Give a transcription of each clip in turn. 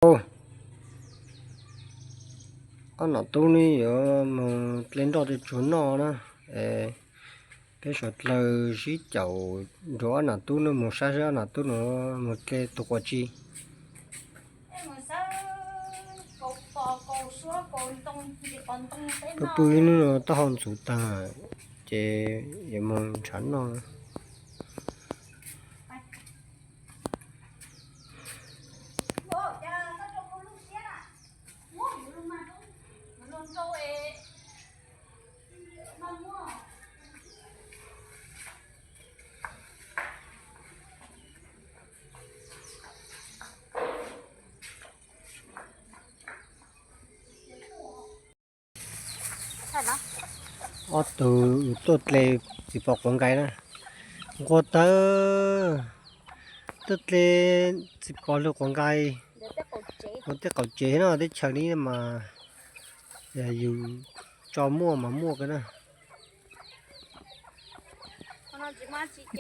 Ob nom tub neb yuav mus dle nroj rau tsuag noj na. Peb suav dlawg sib caum nrug ob nom tub neb mus saib seb ob nom tub neb mus dle tus quas tsi. Pw pw ib hnub no taub hau ntxhuv tag, ces yuav mus nrhav noj. Ob tug tuaj dle txiv pos quav nqai na. Nquag tawv, tuaj dle txiv pos lug quav nqai, ua tej qaum tsev no teb chaws li mas yus tso muaj mas muaj kawg na.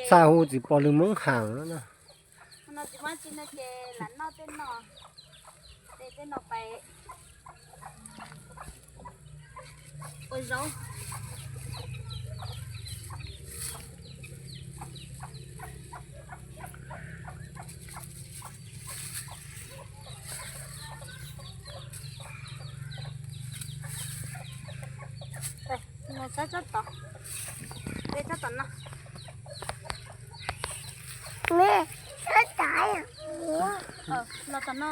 Txaj hu txiv pos lug Moob Haam na. Saib tsob tod, saib tsob tod no. Los tom no.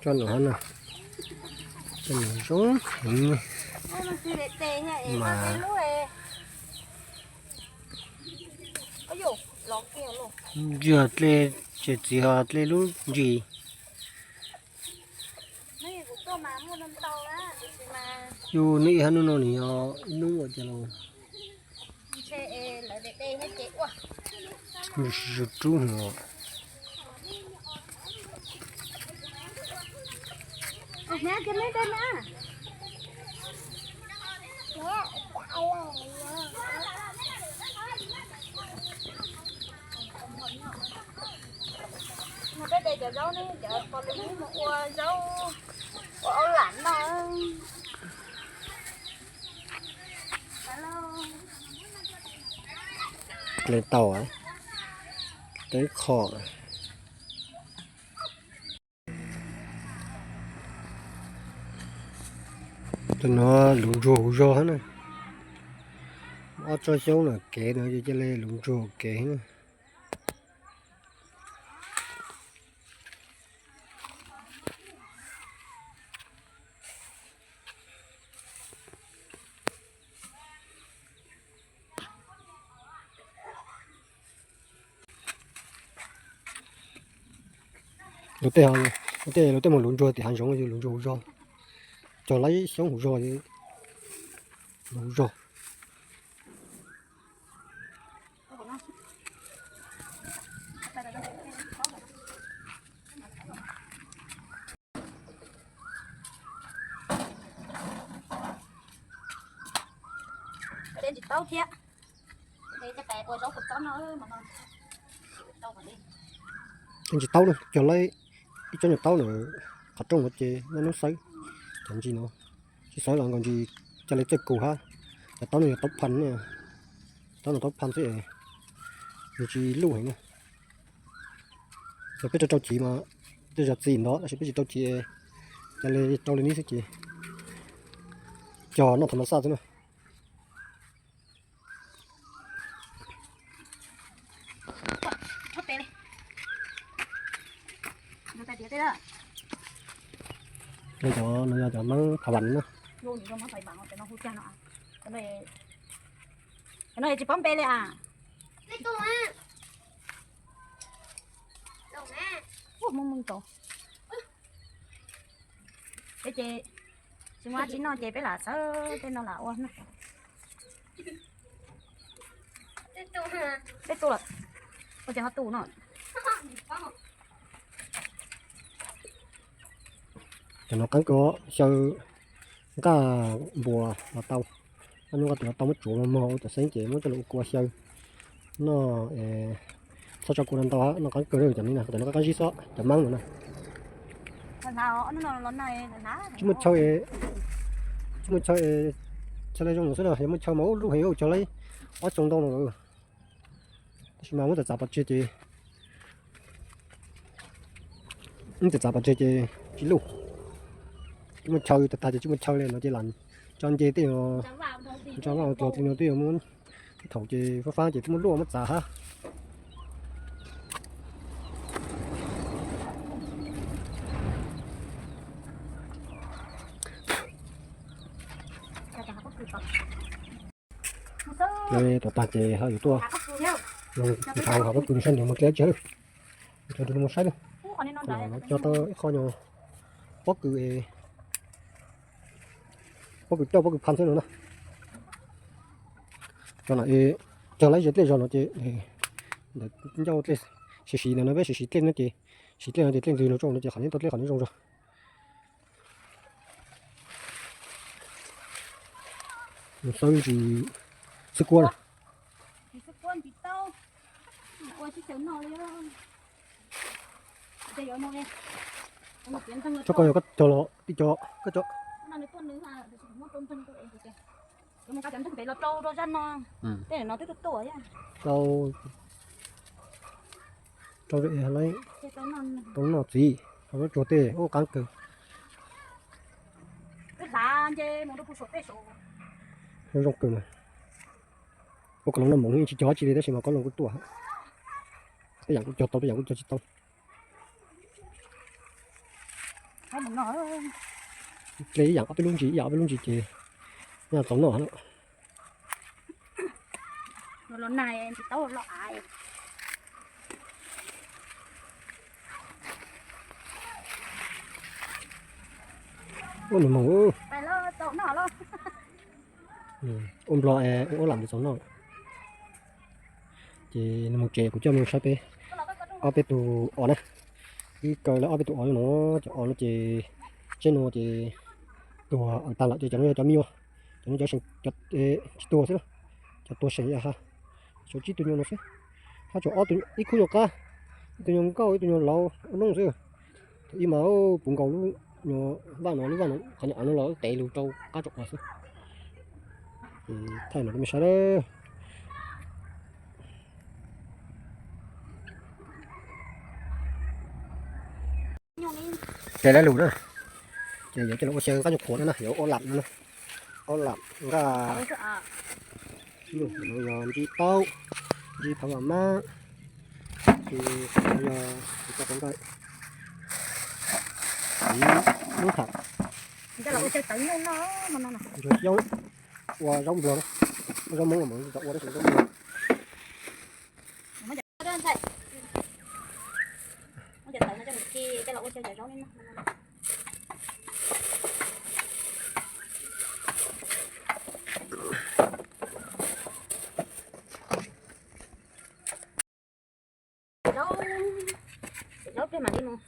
Tso no, tso no zoo heev. Mas ntsia dle, tseem txiv ho dle lub ntsis. Yus neb ib hab nub no nws yog ib nub ua cas los mus zus rub hwv. Peb de cov zaub ne, cov pos lwm hnub mus ua zaub, ua aub lam noj. Dle tau, dle qho. Tus no luv ntsuag hauv zog hab na. Ob tsob xyoob no kev no ces cia li luv ntsuag kev na. Luag tej, luag tej mus luv ntsuag tim hav zoov, luv ntsuag hauv zog, cog laib xyoob hauv zog, luv zog. Ntsis taub na, cog laib ib tsob nyuag taub ntawm qhov rooj no ces noj hnub xawb. Cov ntsis no tsis xawb los nkaus ntsis ca li txawj kus hab. Cov taub no yog taub phan, taub no taub phan xwb, nws tsis luj heev na. Yog peb rau rau chiv mas tej zaum txi ntov, tab sis peb tsis rau chiv, ca li rau li nib xwb ces cog noj tham ma xaj xwb na. Cov no yog cov mab phaj vas na. Cov no tsis paub npe li as. Peb ces tsis muaj dab tsi noj ces peb lam xawb tej no lam ua na. Peb tu lawm, ua cas ho tu no. Cov no qeeb kawg, xyaw nqaj npuas los tau. Qab nyuj qab twm tau muab tsuav mos mos ua cov xeeb ces muab coj los ua kua xyaw noj. Txhob tso kua ntau ntau, noj qab kawg cov me no, cov no qab qab zib xwb, cov mab no na. Tsis muaj chaw, tsis muaj chaw, chaw li zoo xwb na, yog muaj chaw mas ub lub heev ua cog li ob xyoo ntau no. Tab sis mas muab txav txav pov tseg ces, muab txav txav pov tseg ces tsis luj. Tsis muaj chaw, tag tag ces tsis muaj chaw li no ces lam tso nce tej, tso vaj ua dlog tej no twb yuav muab, tej thaum ces fab fab ces twb muab luaj muab txav hab. Tuam tag ces ho yuav tuaj nrhav hav pob kws no saib nws muaj dleb tsi. Cov tus no mus saib na. Cog tau ib qho nyuag pob kws, pob kws coj pob kws phaj xwb no na. Cov no cog lawm ze dlej zog no ces ntawm ncauj dlej, siv siv ntawm no peb siv siv dlej no ces, siv dlej no ces dlej ntws no rau no ces qhov no tau dlej qhov no zoo zog. Xwb ntsis xwb kuab na. Tso koj yog koj cog los tib co koj cog. Rau, rau noj txiv, rau tsuag tej ua qab kawg. Zoo kawg mas. Ua koj los noj moov tsis cog dab tsi li tab sis mas koj los kuj tuaj. Tej yam kuj cog tau, tej yam kuj cog tsis tau. Dlej ib yam ob peb lub ntsis, ib yam ob peb lub ntsis ces nyaj txaus noj lawm. Ua nws moog, ua nplog ua lam txaus noj. Ces nws mus tsev kuv coj mus saib peb ob peb tug os na. Wb kaw lawv ob peb tug os no, cov os no ces tsheb no ces tuag tag lawm ces cov no yog cov me nyuam, cov no cov seem tsis tuag xwb, cov tuag seem yam ha, tshuav tsib tug nyuag no xwb. Hab tshuav ob tug, ib khub nyuag qab, ib tug nyuag nkauj ib tug nyuag laus ua nooj xwb. Thaum ub mas puv nkaus lub nyuag vaj no, lub vaj no qhov nyuag av no los tev lug rau qab tsom os xwb. Thaij no rau mej saib. Ces lawv lug na, ces yuav coj los ua xyaw qab nyuag qhuav no na, yuav ua lam no na, ua lam nqaj, yog ntsib taub, ntsib phav vam mab, ces yog tsis tau qhov nqaij, txiv lub tham, ntsuag xyoob, ua zaub nplog, ua zaub Hmoob los mus tau ua tab sis zaub nplog.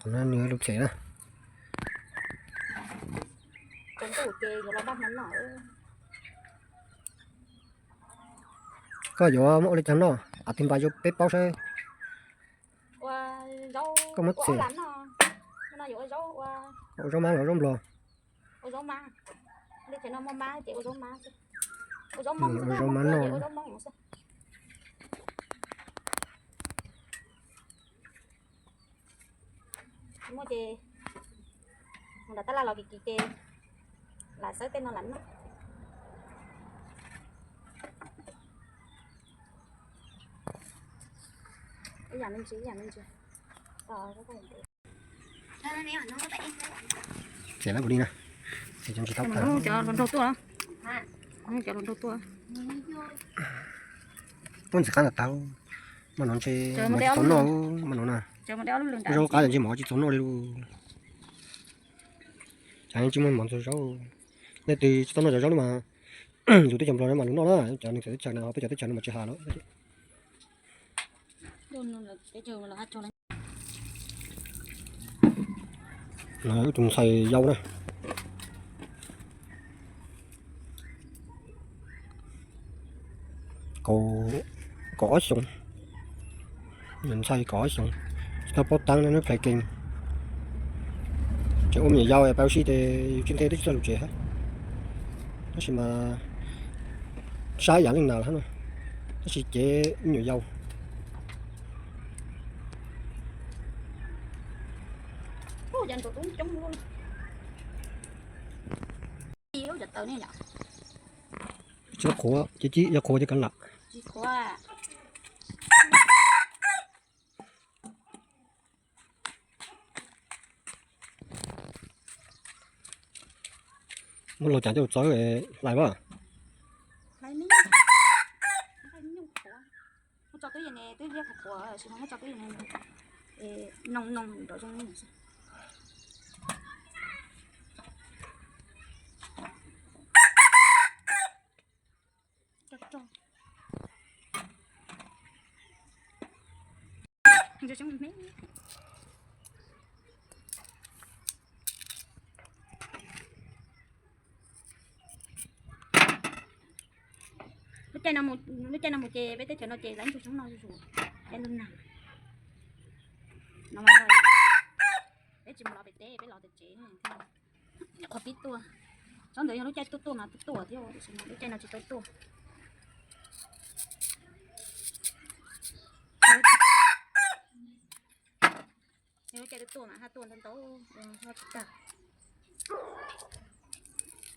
Qhov no nws lub tsev na. Koj yuav muab ua li cas noj, qab tig npas rau peb paub saib. Koj muab txiav, ua zaub mab los zaub nplog? Ua zaub mab noj. Muaj ces mus nram tab laj los kim kim ces lam xawb tej no lam noj. Ib yam me ntsis, ib yam me ntsis. Txiav lawm kuv li na. Cov hluas nraug tuaj, cov hluas nraug tuaj. Tuaj ntxiv qab ntawm tag, mas no ntshe mov tsis txaus noj, mas no na. Zaub qab ntshe mov tsis txaus noj li lus. Cov tsis muaj mov ntxuag zaub, leej twg tsis tau noj cov zaub no mas yus teb chaws Nplog no mas lus noj na, cov neeg txawv teb chaws no, peb cov teb chaws no mas tsis has lawm. No ib tug ntxhais yau na. kaum, kaum ob xyoos, nyuam ntxhais kaum ob xyoos, tsis tau paub teeb, nws phem kees. Tseem ua me nyuam yaus pab ua si ces yus tsis nthe twb tsis txog lub tsev hab. Tab sis mas saib yam leej nas lawm hab no, tab sis cev me nyuam yaus. Tsis qhuav, ces yog qhuav ces kav lam. Muab los cas coj txawb hlais mas. Lub caij no mus ces peb teb chaws no ces lawv ntsuag xyoob no zuj zus, caij lub nag no. Peb tsis mus los pem teb, peb los tom tsev. Qhov pib tuaj, tsob ntawd yog lub caij tuaj tuaj mas tuaj tuaj thiab, tiam sis mas lub caij no tsis tau tuaj. Yog lub caij tuaj tuaj mas haj tuaj ntau ntau, tsis tag.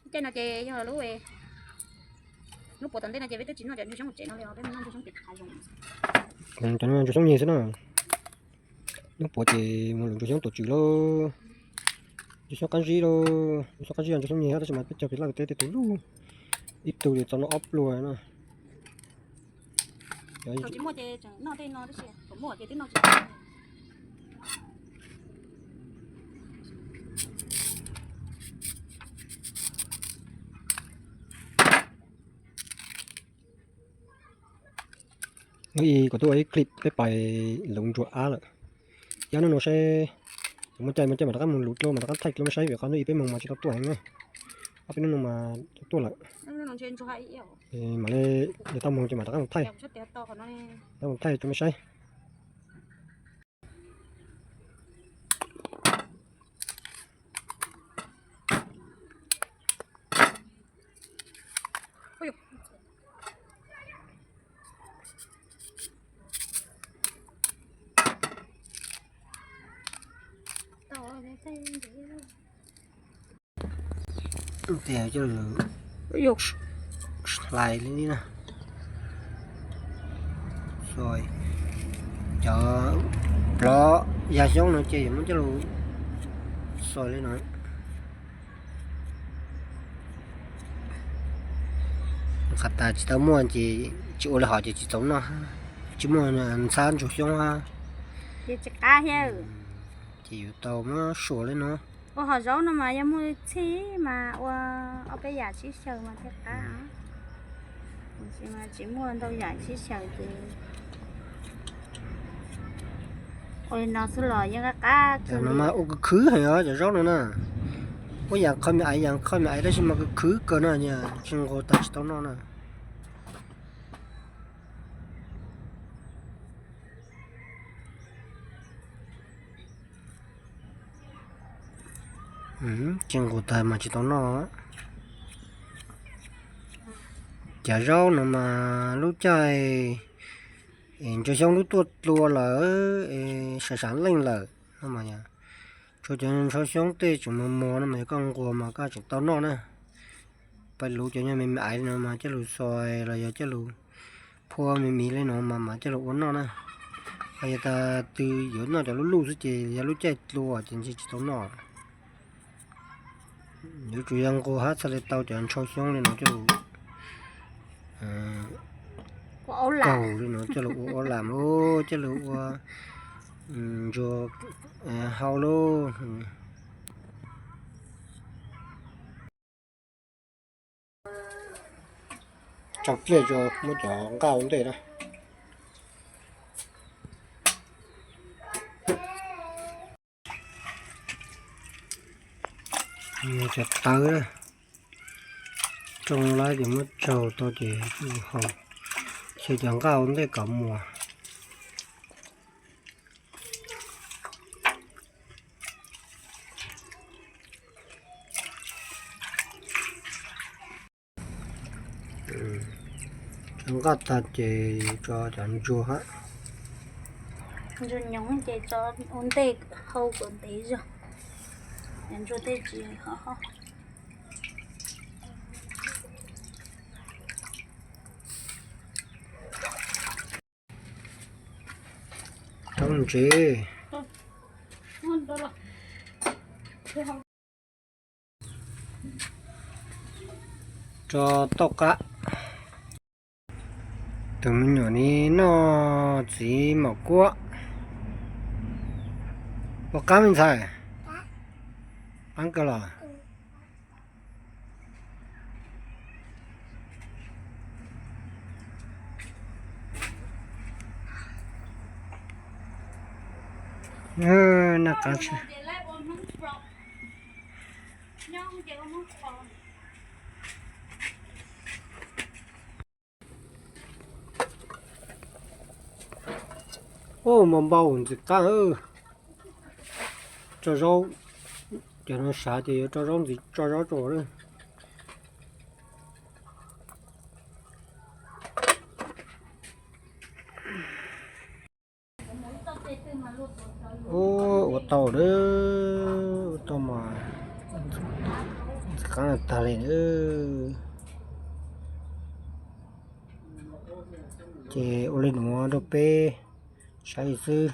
Lub caij no ces yog lub, lub puav tom ntej no ces peb twb tsis noj cov ntsuag xyoob hauv tsev no li os, peb mus noj ntsuag xyoob pem hav zoov. Cov no ntsuag xyoob nyeg xwb na. Lub puav ces mus lwm ntsuag xyoob tuam tswm lauj, ntsuag xyoob qab zib lauj, ntsuag xyoob qab zib, ntsuag xyoob nyeg hab, tab sis mas peb cog pem laj pem teb tej tus lub, ib tug ces tau noj ob pluag na. Thaum tsis muaj ces tseem noj tej no tab sis thaum muaj ces twb noj tsis tau. Hnub i kuv twb ua ib clip peb pais luv ntsuag ab lawm. Yog hnub no saib, muaj caij muaj caij mam rov qab mus luv dlua, mam rov qab thaij dlua saib, vim qhov hnub i peb moog mas tsis tau tuaj heev na. Ob peb hnub no mas tau tuaj lawm. Mam li yog tau moog ces mam rov qab mus thaij, rov qab mus thaij rau mej saib. Tias coj lug hlais li na. Cov plov yag xyoob no ces yuav muab coj lug xoi li no. Qhov tas tsis tau muaj ces tsis ua li hom ces tsis txaus noj, tsis muaj ntxhab ntsuag xyoob hab. Ces yuav tau muab suam li no. Ua hom zaub no mas yog muaj txhij mas ua ob peb yam sib xyaw mas thiaj qab. Tab sis mas tsis muaj ntau yam sib xyaw ces ua li no xwb los yeej qab qab. Cov no mas ua khwv khwv heev os cov zaub no na. Ua yam qhov me aiv yam qhov me aiv tab sis mas khwv khwv kawg no, tsis nqus tas tsis tau noj na. Tsis nqus tas mas tsis tau noj. Cov zaub no mas lub caij ntsuag xyoob lub tuaj dlua lawm, sam sam leej lawm no mas, tshuav cov ntsuag xyoob tej tseem mos mos no mas yog koj nquas mas koj tseem tau noj na. Pab luv cov nyuag me me aiv no mas coj lug xoi los yog coj lug phua me me li no mas mas coj lug ua noj na. Ho yog tas twg yuav noj cov lub luj xwb ces yog lub caij dlua ces ntshe tsis tau noj. Yuav tsum yog nquas hab txhaj li tau cov ntsuag xyoob li no coj lug kaug li no coj lug ua ua lam lauj, coj lug ua ntsuag hau lauj. Tso pliaj tso muab cov nqaj ua ntej na. Cov tawv na, tsoo lawm ces muab tsaug tau ces haus. Ces cov nqaj ua ntej kom muag. Cov nqaj tag ces tso cov ntsuag hab. Ntsuag nyoov ces tso ua ntej hau kom ntev zog. Cov ntsuag tej tsis hau. Rau ntsev. Tso tauj qab. Tus me nyuam ni noj txiv mom kuab. Puas qab me ntxhais? Qab kawg los? Noj qab tshaj. Ub, mas npau ntxim qab. Tso zaub, cov no sav ces yuav tso zaub ntxiv tso zaub rau lawm. Ub, ua tau lawm, ua tau mas ntxim qab tag li. Ces ua li nuav rau peb saib xwb.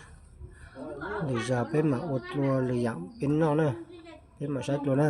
Lwm zaug peb mam ua dlua lwm yaam peb noj na. Peb mam saib dlua na.